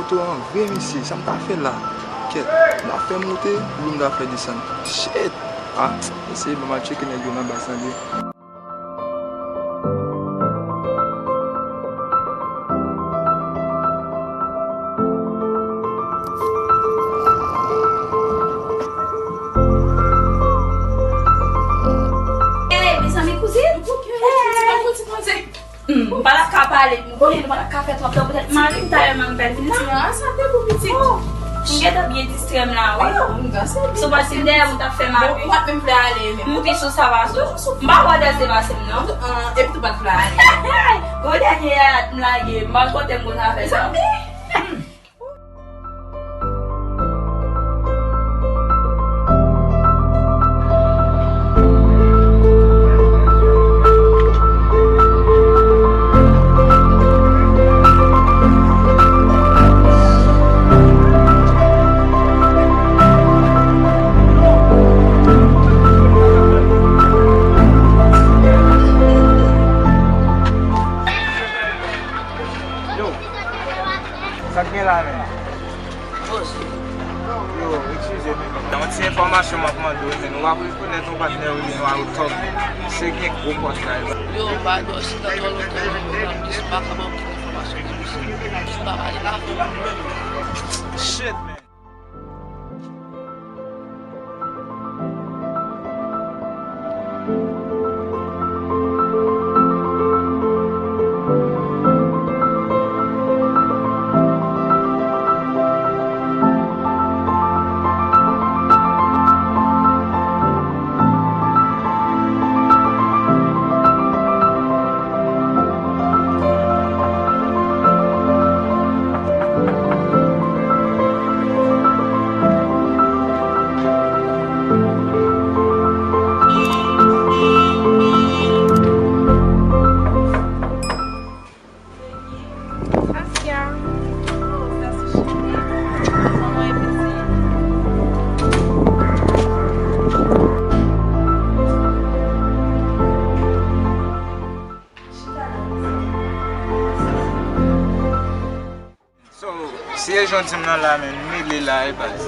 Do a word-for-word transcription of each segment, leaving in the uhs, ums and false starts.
To an vre, mesye, sa m ta fè la? Kèt, m ta fè monte, oubyen m ta fè desann? Shit! Ah, mesye, ban m al tcheke nèg yo nan baz la, li. Hey, mezanmi, kouzin! Hey! Hmm, m pa t ap ka pale, m konnen nou pa t ap ka fè twòp tan poutèt mari m talè m ann fè vin la. Ti Ransa te pou pitit. Oh, m gentan byen distrè m la, wi. Oh, m panse byen. Si w pa t vin dèyè m, ou t ap fè m ape. Bon, ou pa t menm vle ale menm. M pi sou sa pase w. M pa wè dèz depase m, non. Ah, epi tou pa t vle ale. Gwo dènye yayat m lage, m pa t kote m konn afè sa. Zanmi! Yo, sa k gen la menm? Yo, eskize m. Nan yon ti enfòmasyon m ap mande w, men ou ap rekonèt yon patnè w, men w a w tòp. Se gen gwo pòs la. Yo, m pa dòsi nan twò lontan, non, m ap jis pa kapab kite enfòmasyon de misye. M pa pale la. Shit, man. Asya. Oh, mèsi cheri. Kòman e pitit? Chita la. So, si e jan w di m nan la, men m mele la, e baz.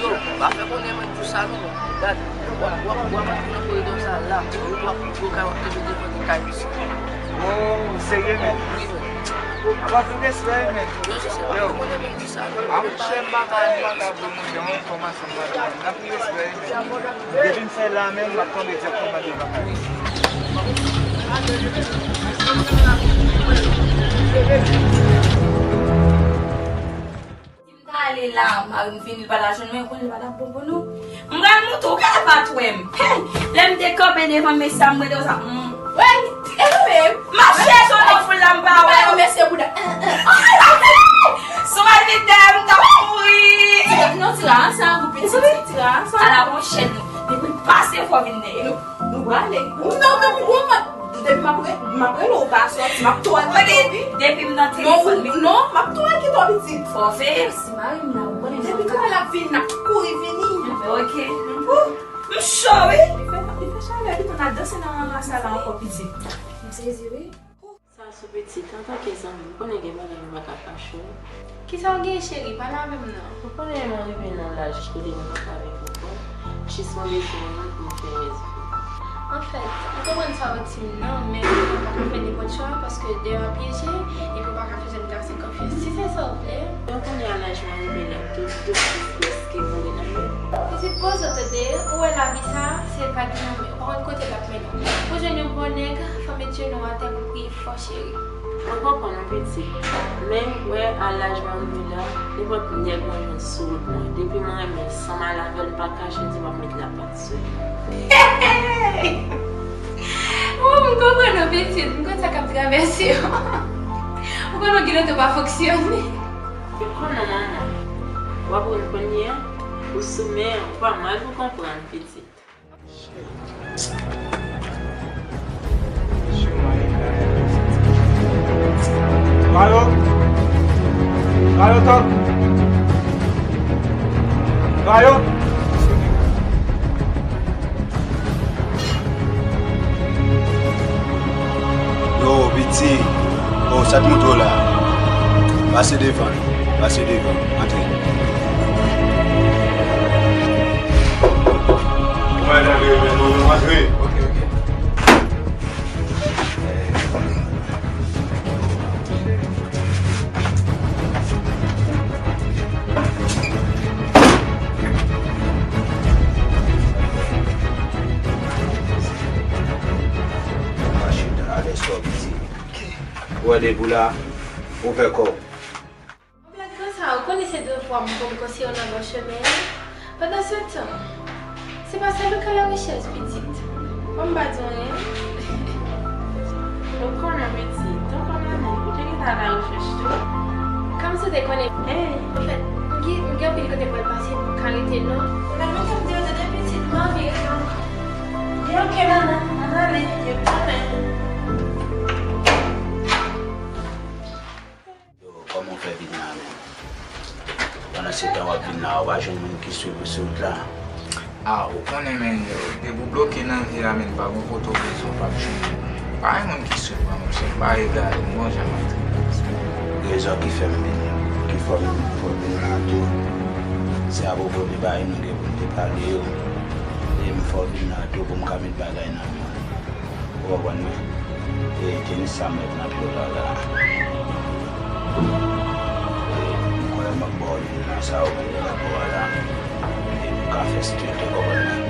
Yo, pa fè konnen mwen di w sa non. Gad, w ap, w ap, w ap antre nan koridò sa la, w ap, w ap, w ap kenbe devan de kay misye. Oh, serye, men? Wi, men. Apa, tout respè, men. Yo, se, se pa fè konnen mwen di w sa non. A, monchè, m pa ka, m pa ka vle mande yon enfòmasyon, m pa ka. Anpil respè, men. Depi m fè la menm, m ap tonbe dirèkteman devan kay. Si m ta ale la, mari m vini, li pa ta jwenn mwen, ou konnen li pa t ap bon pou nou. M pral montre w, ou genlè pa t wè m. Hey! Lè m te kanpe devan mesye a, m rele w sa. Mm. Wey, e nou menm? M ap chèche w nan foul la, m pa wè w. Mesye bouda. Sou al vin dèyè m, m t ap mouri. Non, ti Ransa, gwo pitit, ti Ransa. Ala gon chèn, depi l pase fò vin dèyè. Nou, nou prale. Ou menm, ou menm, ou menm, depi m ap re-, m ap rele w, ou pa sòti, m ap tou al kite w, wi. Depi m nan telefòn, wi. Non, m ap tou al kite w, pitit. Fò veye. Si mari m la, ou konnen depi tou al ap vin, n ap kouri vini. Ok. Ou, m cho, wi. Li fè, li fè chalè, pito n al danse nan sa la ankò, pitit. M sezi, wi. Sa sou pitit, antanke zanmi, ou konnen gen bagay m pa ka kache w. Kisa w gen, cheri? Pale avè m non. Ou konnen mwen rive nan laj kote mwen pa ka viv ankò. Jis mwen bezwen w pou m fè rès vi m. Anfèt, m konprann sa w di m nan, men ou pa ka fè nenpòt chwa, paske deyò a pyeje, epi ou pa ka fè jèn gason konfyans. Si se sa w vle. Donk, kounye a laj mwen rive la, m tou, tou jis prèske mouri nan men. Pitit, poze w tande, ou wè lavi sa, se vag nan men w. Pa konn kote l ap mennen w. Pou jwenn yon bon nèg, fò met jenou atè pou priye fò, cheri. Mwen konprann ou, pitit. Men, wè, a laj mwen rive la, nenpòt nèg mwen jwenn sou wout mwen, depi mwen renmen ansanm avè l, m pa kache l, di m ap met lapat sou li. Oh, m konprann ou, pitit. M konn sa k ap travèse w. Ou konn yon giloto pa fonksyone. Ou konn non, manman. W ap wè m kounye a, ou sou men, ou pa mal pou konprann, pitit. Rayo! Rayo, tòk! Rayo! Yo, piti. Oh, sa k monte w la? M Pase devan, pase devan, antre. Ou mèt antre, ou mèt antre. Ok, ok. Mache alèz kò w piti. Ou wè depi w la, ouvè kò w. Anpil gran sa, ou konnen se devwa m pou m konseye w nan bon chemen an. Pandan se tan, se pa sèl ou k alarechèch pitit. Ban m pa di w anyen. Ou konnen pitit, tonton Nani, ou te gentan alarechèch tou. Kòmsi w te konnen. Hey. Anfèt, m gen, m gen anpil kote m pral pase, m pa ka rete non. Ou la, men kòm di w tande pitit, m anvi rete ankò. Byen, ok, manman, ann ale, e konnen. Yo, kòman w fè vin la menm? Pandan se tan w ap vin la, ou pa jwenn moun ki swiv ou sou wout la? A, ou konnen, men, yo, depi w bloke nan vi a, men, pa gon kote w bezwen w p ap jwenn. Pa gen moun ki swiv mwen, monchè, m pa egare, m gon jan m ap tripe. Rezon ki fè m vin, ki fè m, fè m vin la tou, se apwopo de bagay nou gen pou n te pale yo. E m fè w vin la tou pou m ka met bagay nan men w. Ou konprann mwen? E tenis sa m mèt nan pye w la, la. E m kwè m ap ba w li nan sa ou mèt nan ba w la. E nou ka fè street, ou konprann mwen?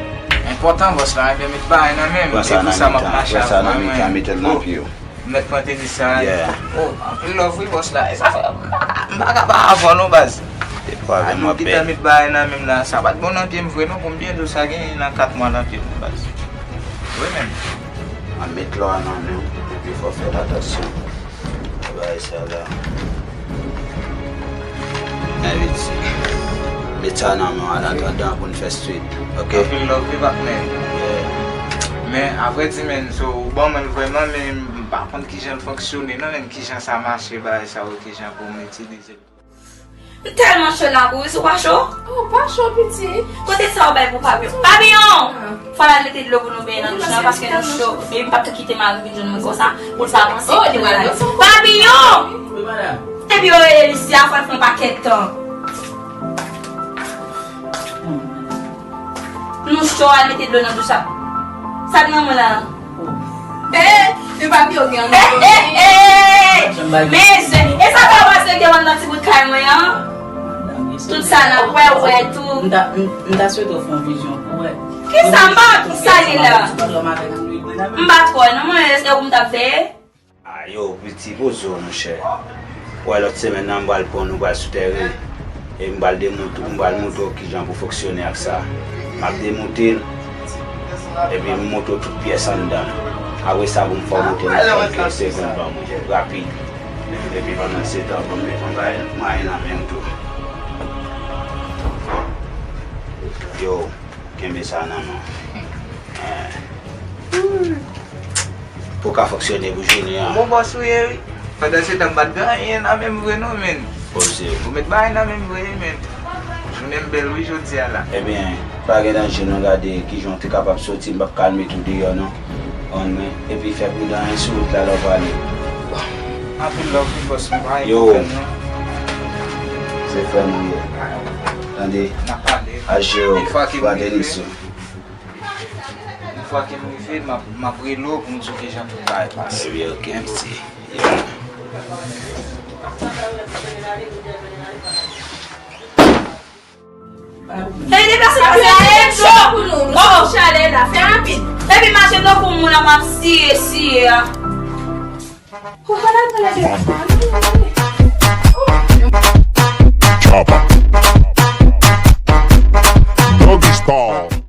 Enpòtan, bòs la, ebyen, met bagay nan men m. E pou sa m ap mache avè w, mwen. Mèt pran tenis sa. Yeah. Oh, anpil love wi, bòs la. E sa fè m pa ka pa avè w non, baz. Depi w avè m, w ap bèl. Met bagay nan men m la. Sa pa t bon nan pye m vre non, pou m byen di w sa gen nan kat mwa nan pye m, baz. Wi, menm. An met lò a nan men w, epi fò w fè atansyon a bagay sa la. Enviti. Met sa nan men w an atandan pou n fè street, ok? Anpil love wi, patnè. Yeah. Men, apre di, men, so, ou ban mwen l vrèman, men m pa konn kijan l fonksyone, non, men kijan sa mache, bagay sa yo, kijan pou m itilize l. M tèlman cho lakou, ou pa cho? Oh, pa cho, piti. Kote sa w bay pou Papiyon? Papiyon! Fò l al mete dlo pou nou benyen nan douch lan, paske nou cho. Epi m p ap tou kite mari m vin jwenn mwen konsa, pou l pa panse ke nou la. Papiyon! Wi, madanm. Epi yo rele Lucia, fò l fè yon pakèt tan. Nou cho, al mete dlo nan douch la. Sa k nan men w la? Eh, men papi yo gen anpil. Eh, eh, eh! Men zen, e sa k ap pase devan nan ti bout kay mwen an? Tout sa n ap wè, wè tou. M ta, m, m ta swete w fè yon vizyon pou wè. Kisa m pa wè kisa li la? M pa t wè non, mwen, e ou m t ap veye? A yo, piti, poze w, monchè. Ou wè lòt semèn nan, m pral pran w, nou pral sou tèren. E m pral demonte, m pral montre w kijan pou fonksyone ak sa. M ap demonte l, epi m montre w tout pyès anndan l. Apre sa, pou m fè w monte nan kèlke segonn ban mwen, rapid. Epi pandan se tan, ban m met yon bagay mwayen nan men m tou. Yo, kenbe sa nan men w. Eh. Pou w ka fonksyone pou jounen an. Bon bòs ou ye, wi. Pandan se tan, m pa t gen anyen nan men m vre non, men. Poze w. Ou met bagay nan men m vre, men. Jounen m bèl, wi, jodi a la. Ebyen, pa gen danje non, gade kijan w te kapab soti, m p ap kalme tou deyò non. Konn mwen, epi fè pridan, hein, sou wout la lè w prale. Anpil love wi, bòs, m pa gen pwoblèm non. Yo, se frè m ou ye. Tande? N ap pale. Aje w, frè Denis ou. Yon fwa ke m rive, m ap, m ap rele w pou m di w kijan tout bagay pase. Epi ok, mèsi. Fè deplase, deplase, fè cho pou nou. Nou sou chalè la, fè rapid. Epi mache tankou moun ap siye, siye a. Ou pa nan pale de sa. Chopper. Doggy style.